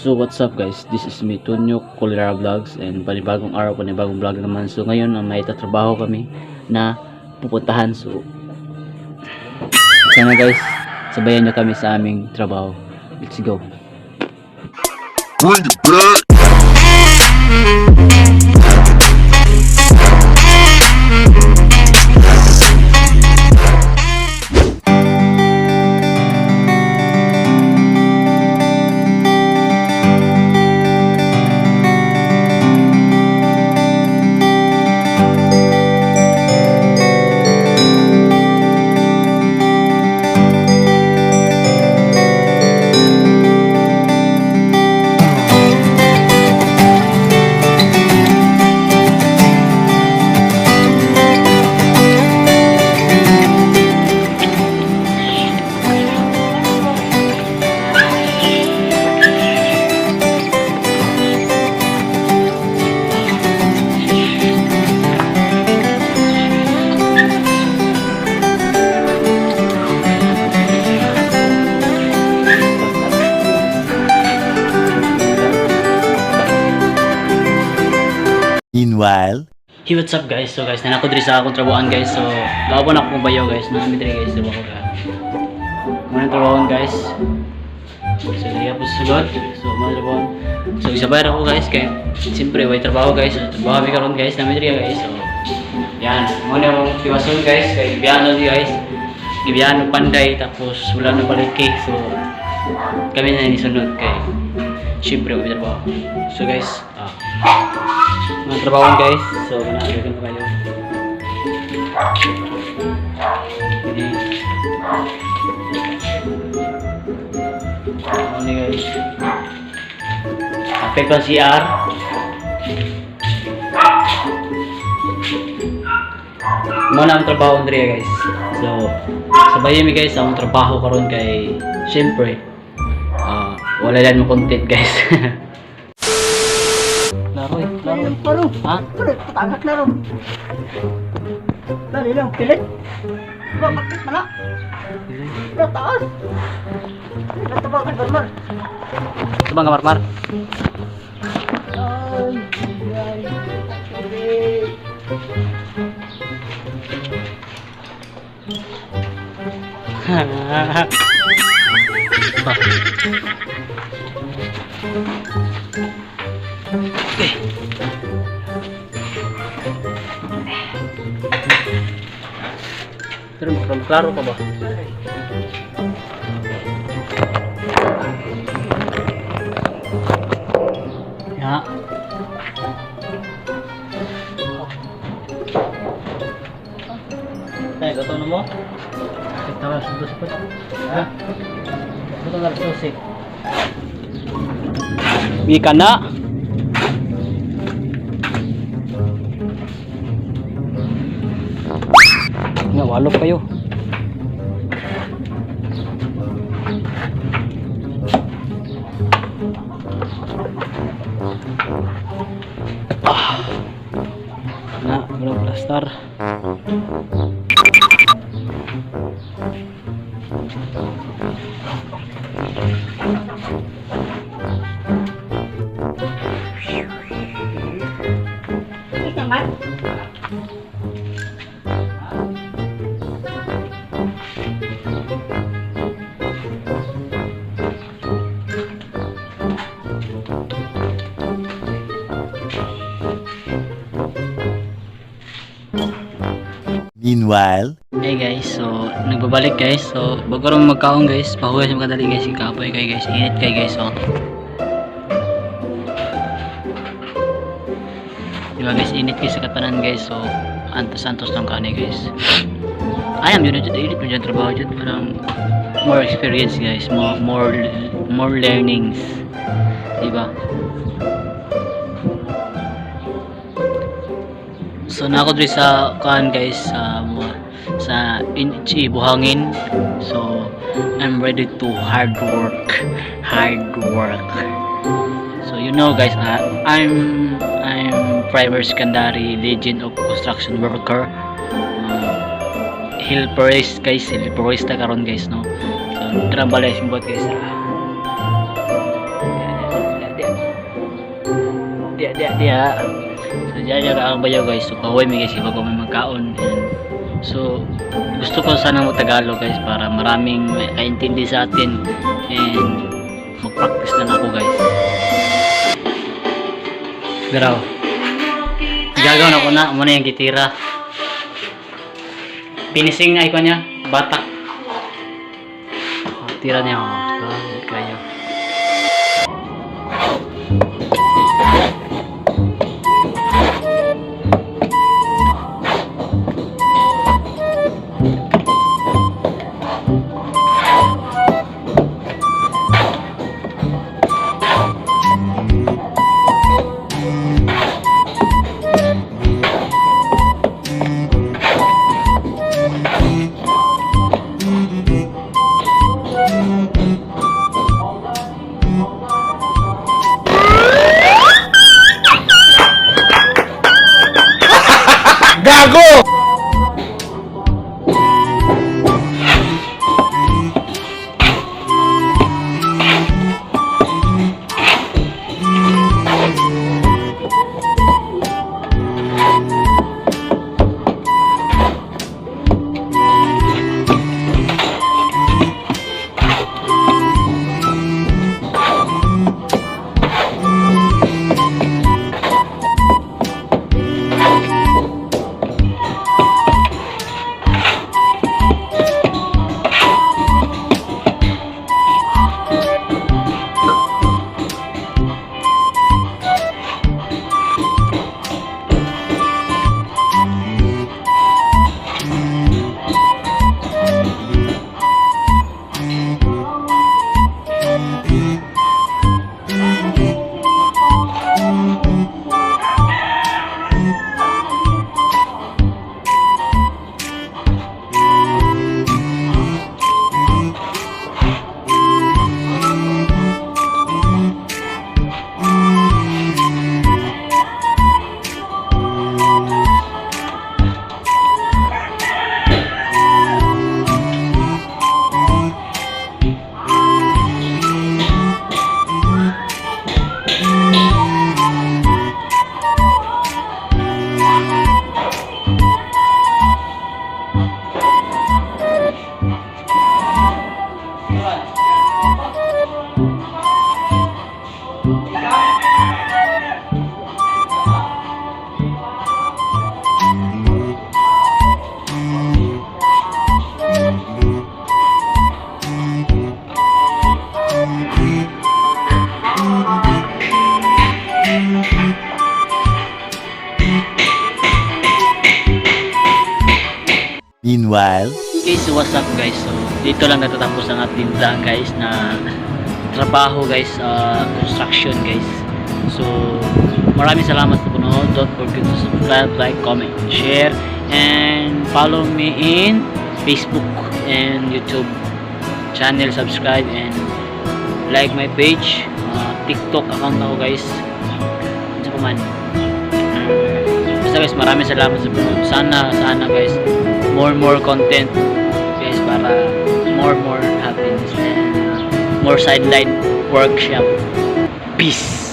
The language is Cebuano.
So what's up, guys? This is me, Tonyo Colera Vlogs, and panibagong araw, panibagong vlog naman. So ngayon, may tatrabaho kami na pupuntahan. So sana, guys, sabayan nyo kami sa aming trabaho. Let's go. Bring it back. Meanwhile, Hey, what's up, guys? So guys, nanako diri sa akong trabahoan, guys. So gawon ako kong bayo, guys. Nami diri, guys, trabaho ka. Muna trabahoan, guys. So diri po sa sulod. So muna trabahoan. So isabay ra ko, guys, kay siyempre way trabaho, guys. So trabaho mi karon, guys, nami diri, guys. So yan, muna akong tiwason, guys, kay gibiyano di, guys. Gibiyano panday tapos wala na palengke. So kami na nisunod kay siyempre way trabaho. So guys, mga trabaho, guys. So, manaagal ko kayo. Ini. Ano ni, guys? Apel pa CR. Mo na ang trabaho Andrea, guys. So, sabayan mi, guys, ang trabaho karon kay syempre wala lang mo content, guys. Laro eh, laro. Laro. Ha? Pero patagak laro. Dali lang, pilit. Ba, bakit mana? Ba, taas. Natabakan, barbar. Ito bang kamarmar? Ay, ay, tubig. Ba. Okay. Pero klaro pa ba? Ya. Ay, gato na mo? Ito na sa dos pa. Ha? Ito na sa dos. Mika na. Nga, walop kayo. Ah. Na, walang plastar. Ito naman. Meanwhile, Hey guys, so nagbabalik, guys. So bago rin magkaon, guys, pahugas yung kadali, guys, kapoy kay guys, init kay guys, so. Diba, guys, init kay sa katanan, guys. So antos-antos lang kani, guys. Ayam yun jud, init mo dyan trabaho jud, parang more experience, guys, more more more learnings. Diba? So na ako diri sa kuan, guys, sa NHE Buhangin. So I'm ready to hard work, hard work. So you know, guys, I'm primary secondary legend of construction worker. Helperist, guys, helperist ta karon, guys, no. So tara balay simbot, guys. Diha. So diya diya ang bayaw, guys. So kahuway mi, guys, bago may magkaon. And so gusto ko sana mo Tagalog, guys, para maraming kaintindi sa atin and mag-practice lang ako, guys. Pero gagawin ako na muna yung gitira. Finishing na ikaw niya, batak. Oh, tira niya ako. Oh, kayo. Gago! Meanwhile, Okay, so what's up, guys? So dito lang natatapos ang ating vlog, guys, na trabaho, guys, construction, guys. So maraming salamat sa panonood. Don't forget to subscribe, like, comment, share and follow me in Facebook and YouTube channel, subscribe and like my page, TikTok account ako, guys. Ano pa man. Basta guys, maraming salamat sa panonood. Sana, sana, guys, more more content, guys, para more more happiness and more sideline workshop. Peace!